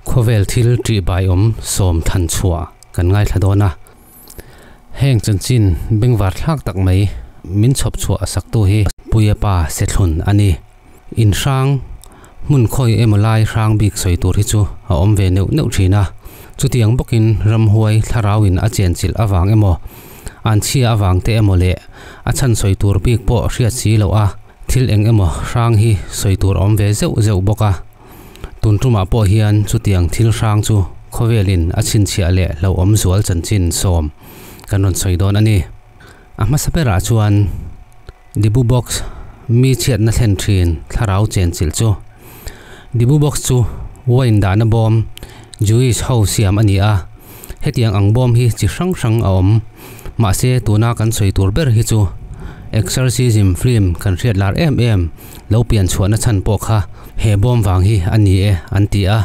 Khawvel thil ṭihbaiawm sawm than chhuah kan ngaithla dawn a. Heng chanchin bengvar thlak tak mai min chhawp chhuah saktu hi Puia pa Sethlun a ni. In hrang hmun khawi emaw lai hrang bik sawi tur hi chu a awm ve neuh neuh thin a. Chutiang bawkin ramhuai thlarauin a chenchilh avang emaw, an chhia avang te emaw leh a chhan sawi tur bik pawh hriat si loh a thil eng emaw hrang hi sawi tur a awm ve zeuh zeuh bawk a. Tun tumah pawh hian chutiang thil hrang chu khawvelin a chhinchhiah leh hlauhawm zual chanchin sawm kan rawn sawi dawn a ni. A hmasa berah chuan Dibu Box mi chhiatna thlen thin thlarau chenchilh chu. Dibu Box chu wine dahna bawm Jewish ho siam a ni a, hetiang ang bawm hi chi hrang hrang a awm. Mahse tuna kan sawi tur ber hi chu Exorcism film kan hriat lar em em lo pian chhuahna chhan pawh kha he bawm vang hi a ni e an ti a.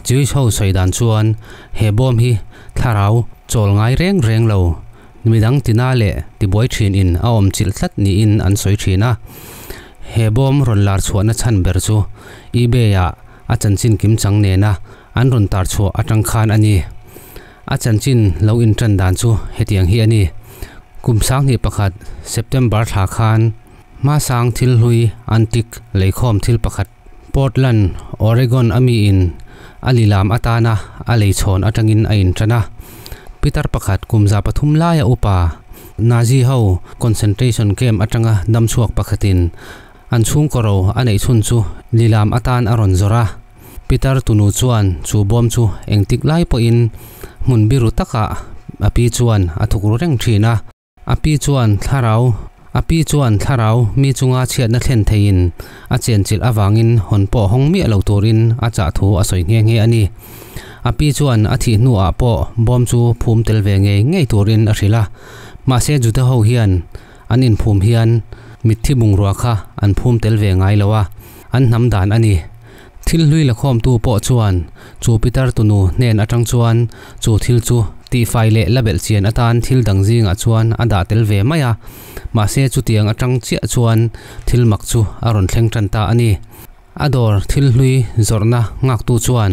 Jewish ho sawi dan chuan he bawm hi thlarau chawl ngai reng reng lo Midang tina leh tibuai thin in a awm chilh tlat niin an sawi thin a. He bawm rawn lar chhuahna chhan ber chu eBay ah a chanchin kimchang nena an rawn tar chhuah atang khan a ni. A chanchin lo intan dan chu hetiang hi a ni. Kum 2001 September thla khan hmasang thil hlui antique leikhawm thil pakhat Portland, Oregon a mi in a lilam atana a lei chhawn atangin a intan a. Pitar pakhat kum 300 laia upa Nazi ho concentration camp atanga damchhuak pakhatin an chhungkaw ro a neih chhun chu lilam atan a rawn zawrh a. Pitar tunu chuan chu bawm chu engtik lai pawhin hmun biru takah a pi chuan a thukru reng thin a. A pi chuan thlarau A pi chuan thlarau mi chunga chhiatna thlen theiin a chenchilh avangin hawn pawh hawng miah lo turin a chah thu a sawi nghe nghe a ni. A pi chuan a thih hnuah pawh bawm chu phum tel ve ngei ngei turin a hrilh a. Mahse Juda ho hian an inphum hian mitthi bungrua kha an phum tel ve ngai lo a, an hnam dan a ni. Thil hlui lakhawmtu pawh chuan chu pitar tunu hnen atang chuan chu thil chu tihfai leh la belh chian atan thil dang zingah chuan a dah tel ve mai a, mahse chutiang atang chiah chuan thil mak chu a rawn thleng tan ta a ni. A dawr thil hlui zawrhna nghaktu chuan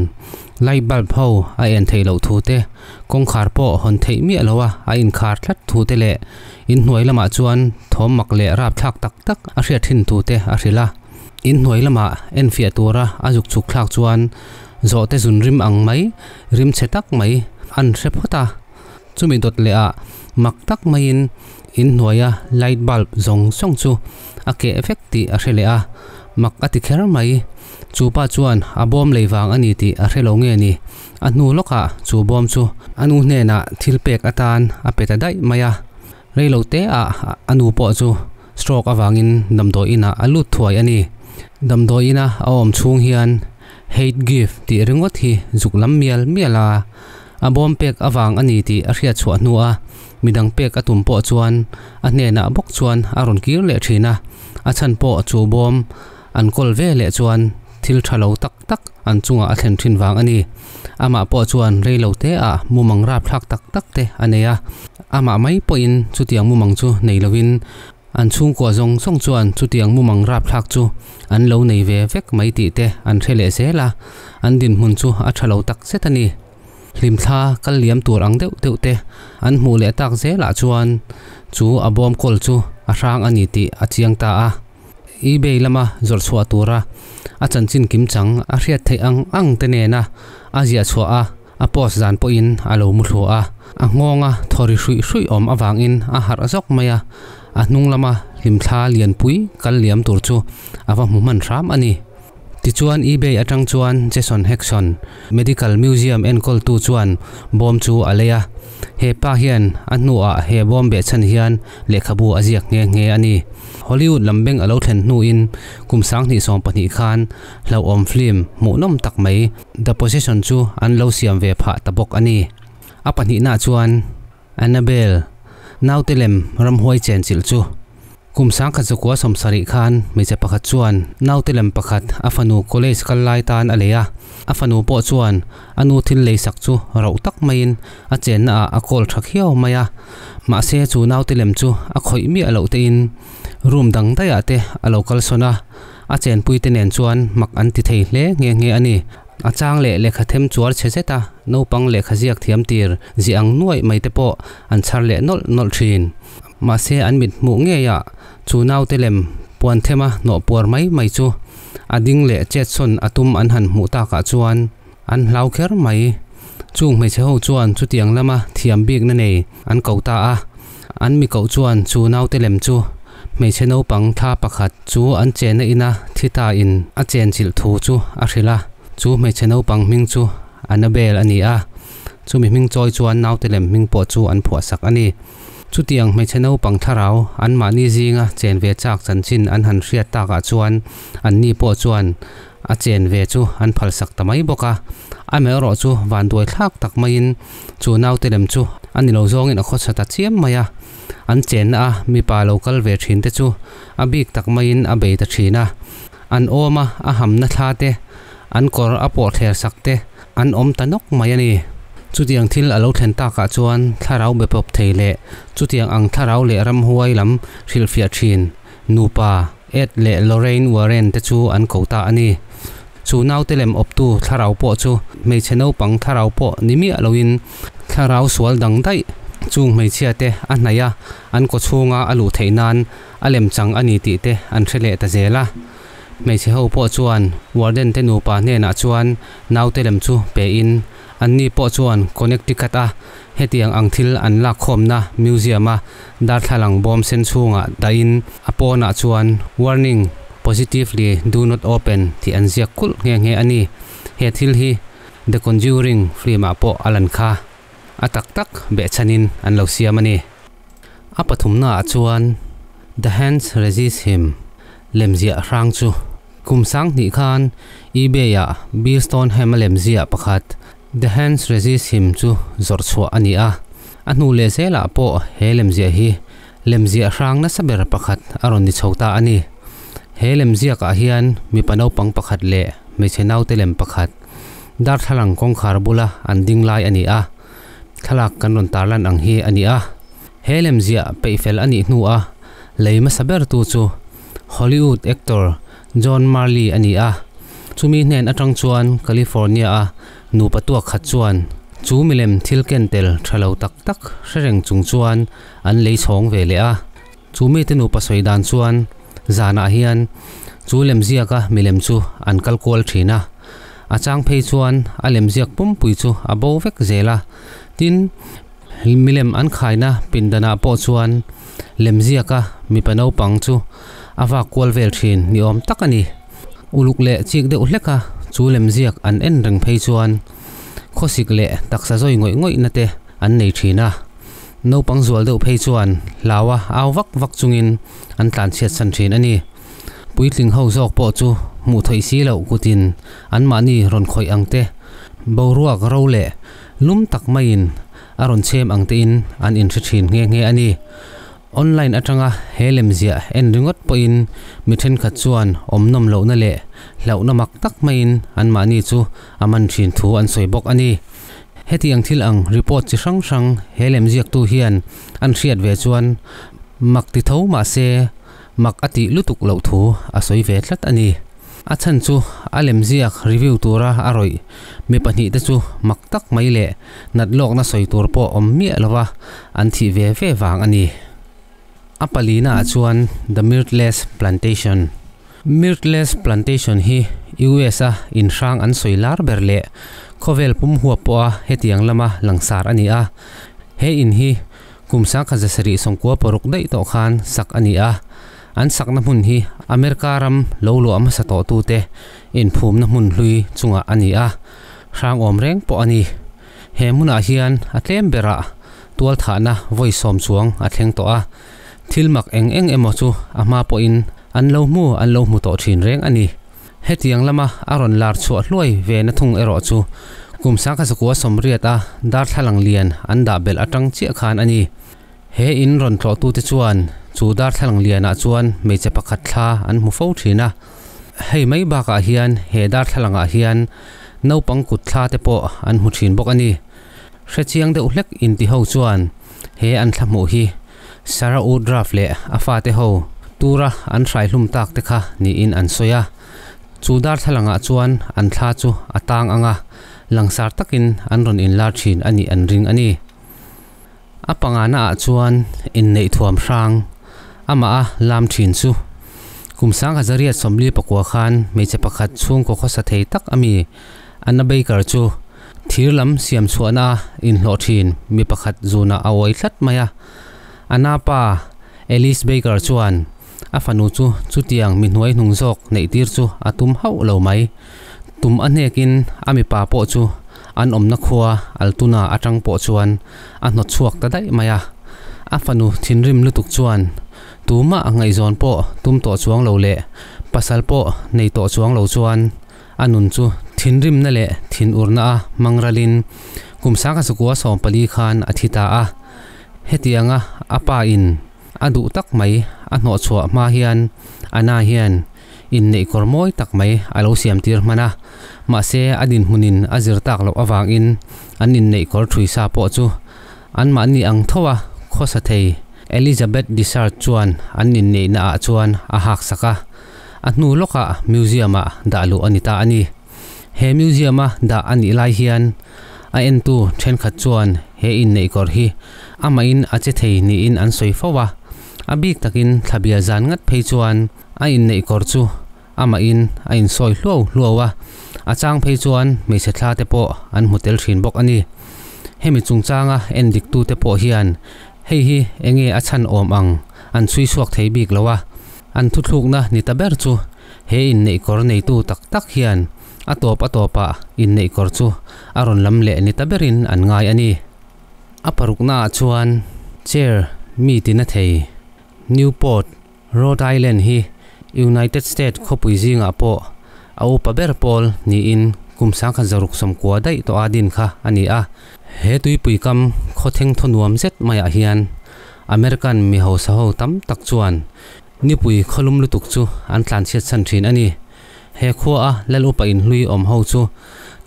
light bulb ho a en theih loh thu te, kawngkhar pawh hawn theih miah loa a inkhar tlat thu te leh inhnuai lamah chuan thawm mak leh rapthlak tak tak a hriat thin thu te a hrilh a. In hnuai lamah enfiah tura a zuk chhuk thlak chuan zawhte zun rim ang mai, rim chhe tak mai an hre phawt a. Chumi dawt leh ah mak tak maiin in hnuaia light bulb zawng zawng chu a keh vek tih a hre leh a, mak a ti kher mai. Chu pa chuan a bawm lei vang a ni tih a hre lo nge ni? A hnu lawkah chu bawm chu a nu hnenah thil pek atan a pe ta daih mai a. Reilo te ah a nu pawh chu stroke avangin damdawi inah a lut thuai a ni. Damdawi ina a awm chhung hian hate gift tih ringawt hi zuk lam mial mial a, a bawm pek avang a ni tih a hriat chhuah hnu a midang pek a tum pawh chuan a hnenah bawk chuan a rawn kir leh thin a, a chhan pawh chu bawm an kawl ve leh chuan thil tha lo tak tak an chungah a thlen thin vang a ni. Amah pawh chuan rei lo te ah mumang rapthlak tak tak te a nei a, amah mai pawhin chutiang mumang chu nei lovin an chhungkua zawng zawng chuan chutiang mumang rapthlak chu an lo nei ve vek mai tih te an hre leh zel a, an dinhmun chu a tha lo tak zet a ni. Hlimthla kal liam tur ang deuh deuh te an hmuh leh tak zelah chuan chu a bawm kawl chu a hrang a ni tih a chiang ta a. eBay lama zawrh chhuah tura a chanchin kimchang a hriat theih ang ang te nena a ziah chhuah a, a post zan pawhin a lo mu thlu a. A nghawnga thawri hruih hruih awm avangin a harh zawk mai a, a hnung lama hlimthla lianpui kal liam tur chu a va hmu hman hram a ni. Tichuan eBay atang chuan Jason Hexon, Medical Museum enkawltu chuan bawm chu a lei a. He pa hian a hnuah he bawm behchhan hian lehkhabu a ziak nghe nghe a ni. Hollywood lam beng a lo thlen hnuin kum 2012 khan hlauhawm film hmuhnawm tak mai The Possession chu an lo siam ve phah ta bawk a ni. A pahnihnaah chuan Annabelle, naute lem ramhuai chenchilh chu Kum 1970 khan hmeichhe pakhat chuan naute lem pakhat a fanu college kal lai tan a lei a, a fanu pawh chuan a nu thil lei sak chu rauh tak maiin a chenna ah a kawl tha khiau mai a. Mahse chu naute lem chu a khawih miah loh tein room dang daih ah te a lo kal sawn a, a chenpui te nen chuan mak an ti thei hle nghe nghe a ni. A chang leh lehkha them chuar chhe zet a naupang lehkha ziak thiam tir ziah ang nuaih mai te pawh an chhar leh nawlh nawlh thin. Mahse an mit hmuh ngei a chu naute lem puan thema hnawh puar mai mai chu a ding leh chetsawn a tum an han hmuh takah chuan an hlau kher mai. Chung hmeichhe ho chuan chutiang lama thiam bikna nei an ko ta a, an mi koh chuan chu naute lem chu hmeichhe naupang thla pakhat chu an chenna ina thi ta in a chenchilh thu chu a hrilh a, chu hmeichhe naupang hming chu Annabel a ni a, chumi hming chawi chuan naute lem hming pawh chu an phuahsak a ni. Chutiang hmeichhe naupang thlarau anmahni zinga chen ve chak chanchin an han hriat takah chuan anni pawh chuan a chen ve chu an phalsak ta mai bawk a. Amaherawh chu vanduai thlak tak maiin chu naute lem chu a ni lo zawngin a khawchha ta chiam mai a. An chenna a mipa lo kal ve thin te chu a bik tak maiin a bei ta thin a. An awm a, a hamna thla te, an kawr a pawh thler sak te an awm ta nawk mai a ni. Chutiang thil a lo thlen takah chuan thlarau be pawp thei leh chutiang ang thlarau leh ramhuai lam hrilhfiah thin nupa Ed leh Lorraine Warren te chu an ko ta a ni. Chu naute lem awptu thlarau pawh chu hmeichhe naupang thlarau pawh ni miah loin thlarau sual dang daih chung hmeichhia te a hnaih a, an kawchhunga a luh theih nan a lem chang a ni tih te an hre leh ta zel a. Hmeichhe ho pawh chuan warden te nupa hnenah chuan naute lem chu pe in anni pawh chuan Connecticut a hetiang ang thil an lak khawmna museum a darthlalang bawm sen chhungah dah in a pawnah chuan Warning, Positively do not open tih an ziak kulh nghe nghe a ni. He thil hi The Conjuring film ah pawh a lan kha. A tak tak behchhanin an lo siam a ni. A pathumnaah chuan The Hands Resist Him lemziah hrang chu kum sanghnih khan eBay-ah Bill Stoneham-a lemziah pakhat The Hands Resist Him chu zawrh chhuah a ni a. A hnu leh zelah pawh he lemziah hi lemziah hrang nasa ber pakhat a rawn ni chho ta a ni. He lemziakah hian mipa naupang pakhat leh hmeichhe naute lem pakhat darthlalang kawngkhar bula an ding lai a ni a. Thlalak kan rawn tarlan ang hi a ni a, he lemziah peihfel a nih hnu a lei hmasa bertu chu Hollywood actor John Marley a ni a, chumi hnen atang chuan California a nupa tuak khat chuan chu milem thil ken tel tha lo tak tak hre reng chung chuan an lei chhawng ve leh a, chu mite nupa sawi dan chuan zanah hian chu lemziaka milem chu an kal kual thin a. A chang phei chuan a lemziak pumpui chu a bo vek zel a, tin, milem an khaina pindanah pawh chuan lemziaka mipa naupang chu a vak kual vel thin ni awm tak a ni. Uluk leh chik deuh hlek a, chu lemziak an en reng phei chuan khawsik leh taksa zawi ngawih ngawihna te an nei thin a, naupang zual deuh phei chuan hlaua au vak vak chungin an tlanchhiatsan thin a ni. Puitling ho zawk pawh chu hmuh theih si loh kutin anmahni rawn khawih ang te, boruak ro leh lum tak maiin a rawn chhem ang tein an inhre thin nghe nghe a ni. Online atanga he lemziah en ringawt pawhin mi thenkhat chuan awm nawm lohna leh hlauhna mak tak maiin anmahni chu a man thin thu an sawi bawk a ni. Hetiang thil ang report chi hrang hrang he lemziaktu hian an hriat ve chuan mak ti tho mahse Mak a tih lutuk loh thu a sawi ve tlat a ni. A chhan chu a lemziak review tura a rawih mi pahnihte chu mak tak mai leh nat lawkna sawi tur pawh awm miah lova an thih ve ve vang a ni. A palina ah chuan The Myrtles Plantation. Myrtles Plantation hi US a inhrang an sawi lar ber leh khawvel pum huap pawha hetiang lama langsar a ni a. He in hi Kum sangkhat zasarih sawmkua paruk daih tawh khan sak a ni a, an sakna hmun hi America ram lo luah hmasa tawhtute inphumna hmun hlui chungah a ni a, hrang awm reng pawh a ni. He hmunah hian a tlem berah tualthahna vawi sawm chuang a thleng tawh a, thil mak eng eng emaw chu a hma pawhin an lo hmu an lo hmu tawh thin reng a ni. Hetiang lama a rawn lar chhuah hluai ve na thung erawh chu kum sangkha zakua sawmriat a darthlalang lian an dah belh atang chiah khan a ni. He in rawn tlawhtute chuan chu darthlalang lianah chuan hmeichhe pakhat thla an hmu fo thin a. Hei mai bakah hian he darthlalangah hian naupang kut thla te pawh an hmu thin bawk a ni. Hrechiang deuh hlek inti ho chuan he an thla hmuh hi Sarah Woodruff leh a fate ho tura an hraihlum tak te kha niin an sawi a. Chu darthlalangah chuan an thla chu a tang ang a, langsar takin an rawn inlar thin a nih an ring a ni. A pangana ah chuan inneih thuam hrang amah a lam thin chu kum 1949 khan hmeichhe pakhat chhungkaw khawsa thei tak a mi Anna Baker chu thir lam siam chhuahna a inhlawh thin mi pakhat zunah a awi tlat mai a. Anna pa Alice Baker chuan a fanu chu chutiang mi hnuai hnung zawk neih tir chu a tum hauh lo mai. Tum a hnekin a mipa pawh chu an awmna khua Altoona atang pawh chuan a hnawt chhuak ta daih mai a. A fanu thinrim lutuk chuan tumah ngaihzawn pawh tum tawh chuang lo leh pasal pawh nei tawh chuang lo chuan a nun chu thinrimna leh thinurna a hmang ralin kum 1914 khan a thi ta a. Hetianga a pa in a duh tak mai a hnawhchhuah hma hian Anna hian inneih kawr mawi tak mai a lo siam tir hman a, mahse a dinhmunin a zir tak loh avangin an inneih kawr thui sa pawh chu anmahni ang tho a khawsa thei Elizabeth Dishard chuan an inneihna ah chuan a hak sak a, a hnu lawkah museum ah dah luh a ni ta a ni. He museum a dah a nih lai hian a entu thenkhat chuan he inneih kawr hi amahin a che thei niin an sawi fo a, a bik takin thlabia zan ngat phei chuan A inneih kawr chu amahin a insawi hluau hluau a, a chang phei chuan hmeichhe thla te pawh an hmu tel thin bawk a ni. Hemi chungchanga en diktute pawh hian hei hi enge a chhan awm ang an chhui chhuak thei bik lo a, an thuthlukna ni ta ber chu he inneih kawr neitu tak tak hian a tawp a tawpah inneih kawr chu a rawn lam leh ni ta berin an ngai a ni. A paruknaah chuan chair mi tina thei Newport, Rhode Island hi United States khawpui zingah pawh a upa ber pawl niin kum 1690 daih tawha din kha a ni a. He tuipui kam khawtheng thaw nuam zet maiah hian American mi hausa ho tam tak chuan nipui khawlum lutuk chu an tlanchhiat chhan thin a ni. He khua a lal upa inhlui awm ho chu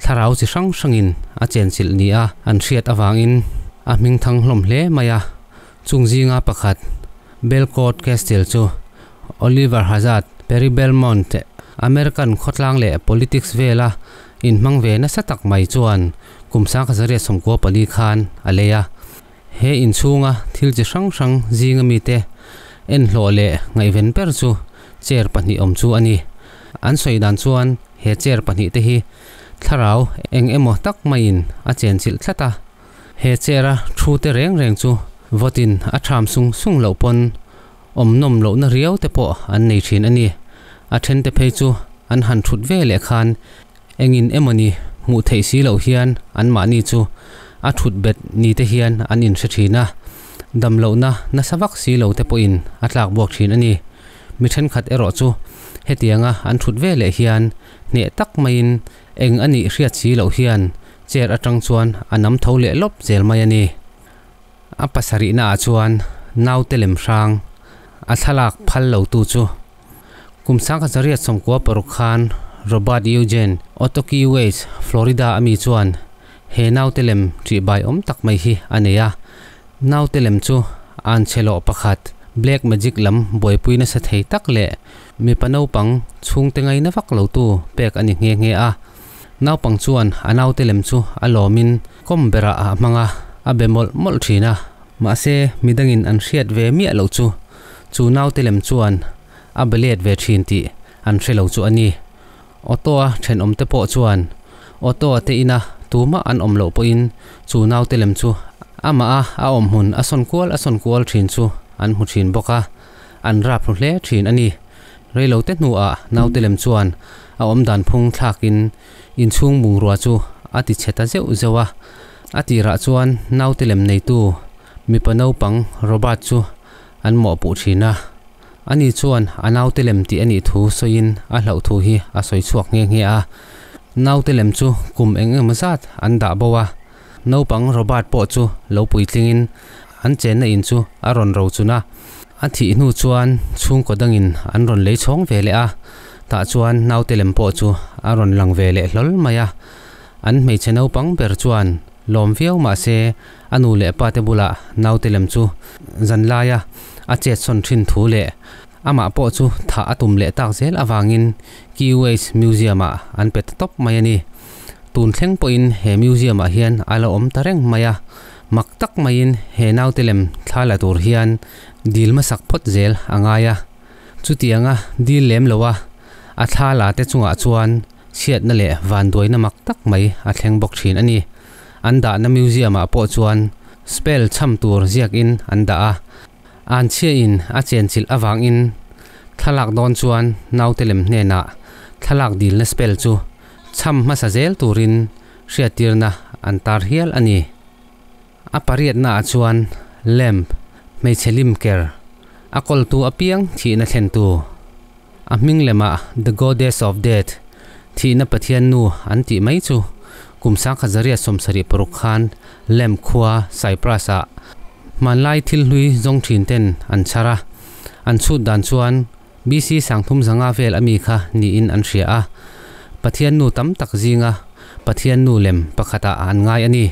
thlarau chi hrang hrangin a chenchilh nia an hriat avangin a hmingthang hlawm hle mai a. Chung zinga pakhat, Belcourt Castle chu Oliver Hazard Perry Belmont, American khawtlang leh politics vela inhmang ve nasa tak mai chuan kum 1994 khan a lei a. He inchhunga thil chi hrang hrang zinga mite enhlawh leh ngaihven ber chu chair pahnih awm chu a ni. An sawi dan chuan he chair pahnih te hi thlarau eng emaw tak maiin a chenchilh tlat a. He chair a thu te reng reng chu vawtin a tham sung sung loh pawn awm nawm lohna riau te pawh an nei thin a ni. A then te phei chu an han thut ve leh khan engin emawni hmuh theih si loh hian anmahni chu a thut bet ni te hian an inhre thin a, dam lohna nasa vak si lo te pawhin a tlak buak thin a ni. Mi thenkhat erawh chu hetianga an thut ve leh hian hneh tak maiin eng a nih hriat si loh hian chair atang chuan a nam tho leh lawp zel mai a ni. A pasarihna ah chuan naute lem hrang a thlalak phal lo tu chu kum 1996 khan Robert Eugene Otoki West, Florida a mi chuan he naute lem ṭihbai awm tak mai hi a nei a. Naute lem chu anchhe lawh pakhat, black magic lam buaipui nasa thei tak leh mipa naupang chhungte ngaina vak lo tu pek a ni nghe nghe a. Naupang chuan a naute lem chu a lawmin kawm berah a hmang a, a be mawlh mawlh thin a. Mahse, midangin an hriat ve miah loh chu chu naute lem chuan a be let ve thin tih an hre lo chu a ni. Auto-a thenawmte pawh chuan auto-a te ina tumah an awm loh pawhin chu naute lem chu amah a a awm hmun a sawn kual a sawn kual thin chu an hmu thin bawk a, an rap hlu hle thin a ni. Reilote hnuah naute lem chuan a awm dan phung thlakin inchhung bungrua chu a ti chhe ta zeuh zeuh a. A tirah chuan naute lem neitu mipa naupang Robert chu an mawhpuh thin a. Ani chuan a naute lem tih a nih thu sawiin a hlauh thu hi a sawi chhuak nghe nghe a. Naute lem chu kum eng emaw zat an dah bo a. Naupang Robert pawh chu lo puitlingin an chenna in chu a rawn ro chun a. A thih hnu chuan chhungkaw dangin an rawn lei chhawng ve leh a, tah chuan naute lem pawh chu a rawn lang ve leh hlawl mai a. An hmeichhe naupang ber chuan lawm viau mah se a nu leh pa te bulah naute lem chu zan laia a chet sawn thin thu leh Amah pawh chu thah a tum leh tak zel avangin Key West Museum-ah an pe ta tawp mai a ni. Tun thleng pawhin he museum-ah hian a la awm ta reng mai a, mak tak maiin he naute lem thla la tur hian dil hmasak phawt zel a ngai a. Chutianga dil lem loa a thla la te chungah chuan chhiatna leh vanduaina mak tak mai a thleng bawk thin a ni. An dahna museum-ah pawh chuan spell chham tur ziakin an dah a, Anchhia-in a chenchilh avangin thlalak dawn chuan naute lem hnenah thlalak dilna spell chu chham hmasa zel turin hriattirna an tar hial a ni. A pariatnaah chuan lamp, hmeichhe lim ker, a kawltu apiang thihna thlentu, a hming lemah The Goddess of Death, Thihna Pathian Nu an tih mai chu kum 1976 khan Lamp khua Cyprus-ah hmanlai thil hlui zawng thin ten an chhar a, an chhut dan chuan BC 3500 vel ami kha niin an hria a, Pathian Nu tam tak zinga Pathian Nu lem pakhatah an ngai a ni.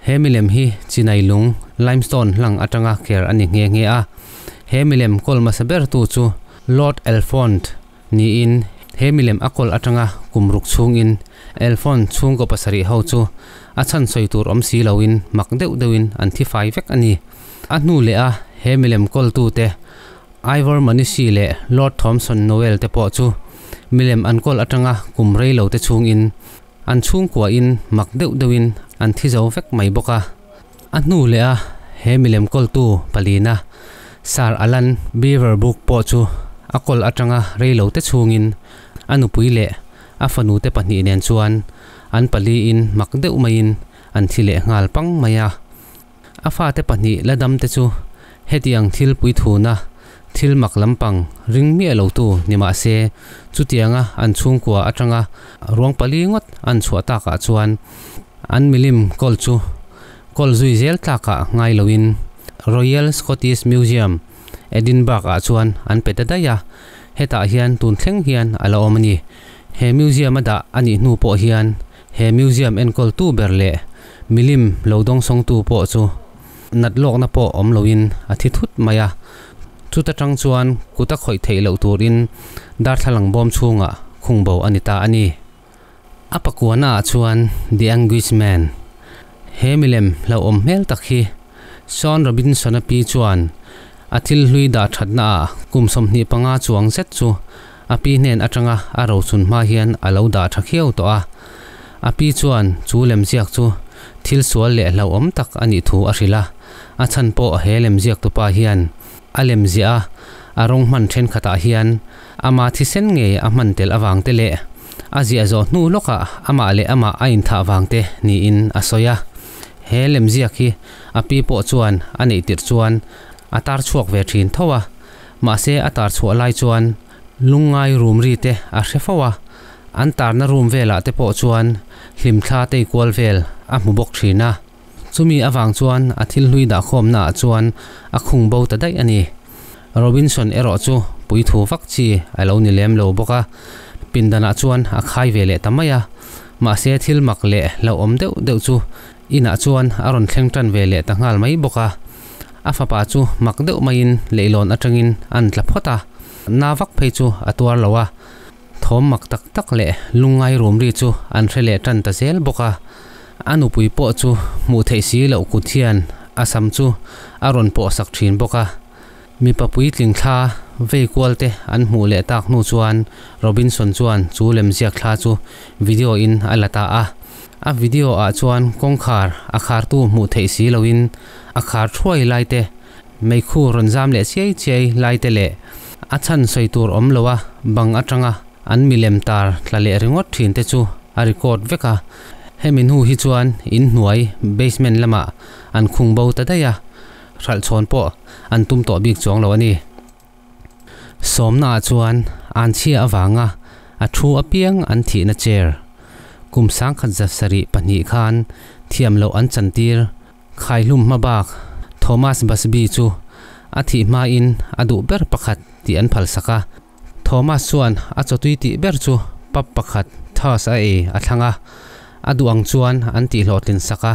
He milem hi chinai lung, limestone, hlang atanga ker a ni nghe nghe a. He milem kawl hmasa bertu chu Lord Elfond niin he milem a kawl atanga kum ruk chhungin Elfond chhungkaw pasarih ho chu a chhan sawi tur awm si loin mak deuh deuhin an thi fai vek a ni. A hnu leh a he milem kawltute Ivor Manishi leh Lord Thomson Noel te pawh chu milem an kawl atanga kum rei lo te chhungin An chhungkuahin mak deuh deuhin an thi zo vek mai bawk a. A hnu leh a he milem kawltu palina Sir Alan Beaverbrook pawh chu a kawl atanga reilo te chhungin a nupui leh a fanute pahnih nen chuan an paliin mak deuh maiin an thi leh nghal pang mai a. A fate pahnih la dam te chu hetiang thil puithuna thil mak lampang ring miah lotu ni mah se, chutianga an chhungkua atanga ruang pali ngawt an chhuah takah chuan an milim kawl chu kawl zui zel tlakah ngai loin Royal Scottish Museum, Edinburgh ah chuan an pe ta daih a, hetah hian tun thleng hian a la awm a ni. He museum a dah a nih hnu pawh hian He museum enkawltu ber leh milim lo dawngsawngtu pawh chu nat lawkna pawh awm loin a thi thut mai a. Chuta tang chuan kut a khawih theih loh turin darthlalang bawm chhungah khungbo a ni ta a ni. A pakuana ah chuan The Anguish Man, he milem hlauhawm hmel tak hi Sean Robinson-a pi chuan a thil hlui dah thatna ah kum 25 chuang zet chu A pi hnen atanga a rochun hma hian a lo dah tha khiau tawh a. A pi chuan chu lemziak chu thil sual leh hlauhawm tak a nih thu a hrilh a. A chhan pawh he lemziaktupa hian a lemziah a, a rawng hman thenkhatah hian ama thisen ngei a hman tel avang te leh a ziah zawh hnu lawkah amah leh amah a inthah vang te niin a sawi a. He lemziak hi a pi pawh chuan a neih tirh chuan a tar chhuak ve thin tho a. Mahse a tar chhuah lai chuan lungngai rum ri te a hre fo a, an tarna room velah te pawh chuan hlimthla tei kual vel a hmu bawk thin a. Chumi avang chuan a thil hlui dahkhawmna ah chuan a khung bo ta daih a ni. Robinson erawh chu puithu vak chi a lo ni lem lo bawk a, pindanah chuan a khai ve leh ta mai a. Mahse thil mak leh hlauhawm deuh deuh chu inah chuan a rawn thleng tan ve leh ta nghal mai bawk a. A fapa chu mak deuh maiin leihlawn atangin an tla phawt a, na vak phei chu a tuar lo a, thawm mak tak tak leh lungngai rum ri chu an hre leh tan ta zel bawk a. A nupui pawh chu hmuh theih si loh kut hian a sam chu a rawn pawh sak thin bawk a. Mipa puitling thla vei kual te an hmuh leh tak hnu chuan Robinson chuan chu lemziak thla chu video in a la ta a. A video ah chuan kawngkhar a khartu hmuh theih si loin a khar thuai lai te, meikhu rawn zam leh chiai chiai lai te leh a chhan sawi tur awm lo a bang atanga an milem tar tla leh ringawt thin te chu a record vek a. Hemi hnu hi chuan inhnuai basement lamah an khung bo ta daih a, hralh chhawn pawh an tum tawh bik chuang lo a ni. Sawmna ah chuan an chhia avanga a thu apiang an thihna chair kum 1772 khan thiam loh an chantir Khaihlum hma bak Thomas Busby chu a thih hmain a duh ber pakhat tih an phalsak a. Thomas chuan a chawtui tih ber chu pub pakhat Thirst a ei a thlang a, a duh ang chuan an tihhlawhtlin sak a.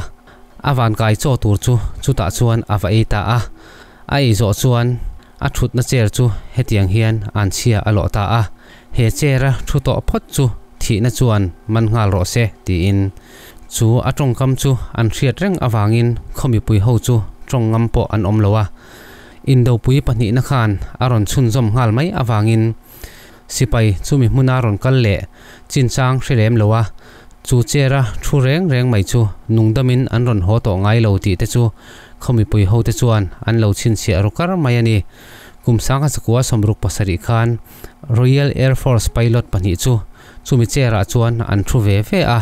A vankai chaw tur chu chutah chuan a va ei ta a. A ei zawh chuan A thutna chair chu hetiang hian an chhia a lawh ta a, He chair-a thu tawh phawt chu thihna chuan man nghal rawh se, tiin. Chu a tawngkam chu an hriat reng avangin khaw mipui ho chu tawng ngam pawh an awm lo a. Indopui pahnihna khan a rawn chhunzawm nghal mai avangin sipai chumi hmuna rawn kal leh chinchang hre lem lo a, chu chair-a thu reng reng mai chu nungdamin an rawn haw tawh ngai lo tih te chu khaw mipui hote chuan an lo chhinchhiah ru kar mai a ni. Kum sangha chakua 67 khan Royal Air Force pilot pahnih chu chumi chair-ah chuan an thu ve ve a,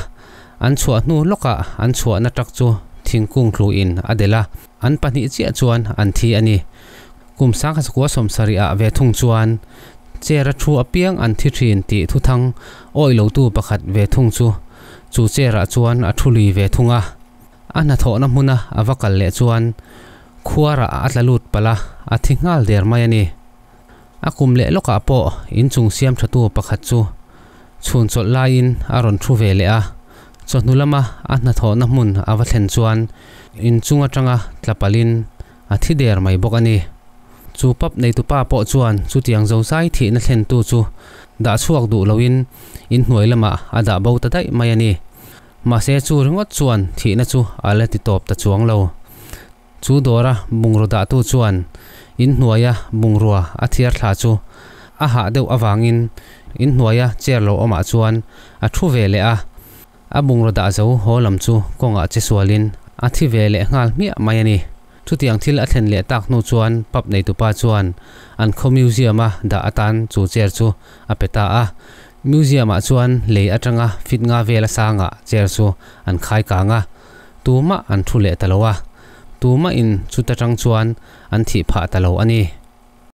an chhuah hnu lawkah an chhuahna truck chu thingkung tluin a delh a, an pahnih chiah chuan an thi a ni. Kum sangha chakua 70 ah ve thung chuan chair-a thu apiang an thi thin tih thuthang awih lotu pakhat ve thung chu chu chair-ah chuan a thu lui ve thung a. A hnathawhna hmuna a va kal leh chuan khuarah a tla lut palh a, a thi nghal der mai a ni. A kum leh lawkah pawh inchung siam thatu pakhat chu chhun chawlh laiin a rawn thu ve leh a, chawhnu lama a hnathawhna hmun a va thlen chuan inchung atanga tla palhin a thi der mai bawk a ni. Chu pub neitupa pawh chuan chutiang zozai thihna thlentu chu dah chhuak duh loin inhnuai lamah a dah bo ta daih mai a ni. Mahse chu ringawt chuan thihna chu a la ti tawp ta chuang lo. Chu dawra bungraw dahtu chuan inhnuaia bungrua a thiar thla chu a hah deuh avangin inhnuaia chair lo awmah chuan a thu ve leh a. A bungraw dah zo haw lam chu kawngah che sualin a thi ve leh nghal hmiah mai a ni. Chutiang thil a thlen leh tak hnu chuan pub neitupa chuan an khaw museum-a dah atan chu chair chu a pe ta a. Museum-ah chuan lei atanga fit nga vel a sangah chair chu an khai kang a, tumah an thu leh ta lo a, tumahin chuta tang chuan an thih phah ta lo a ni.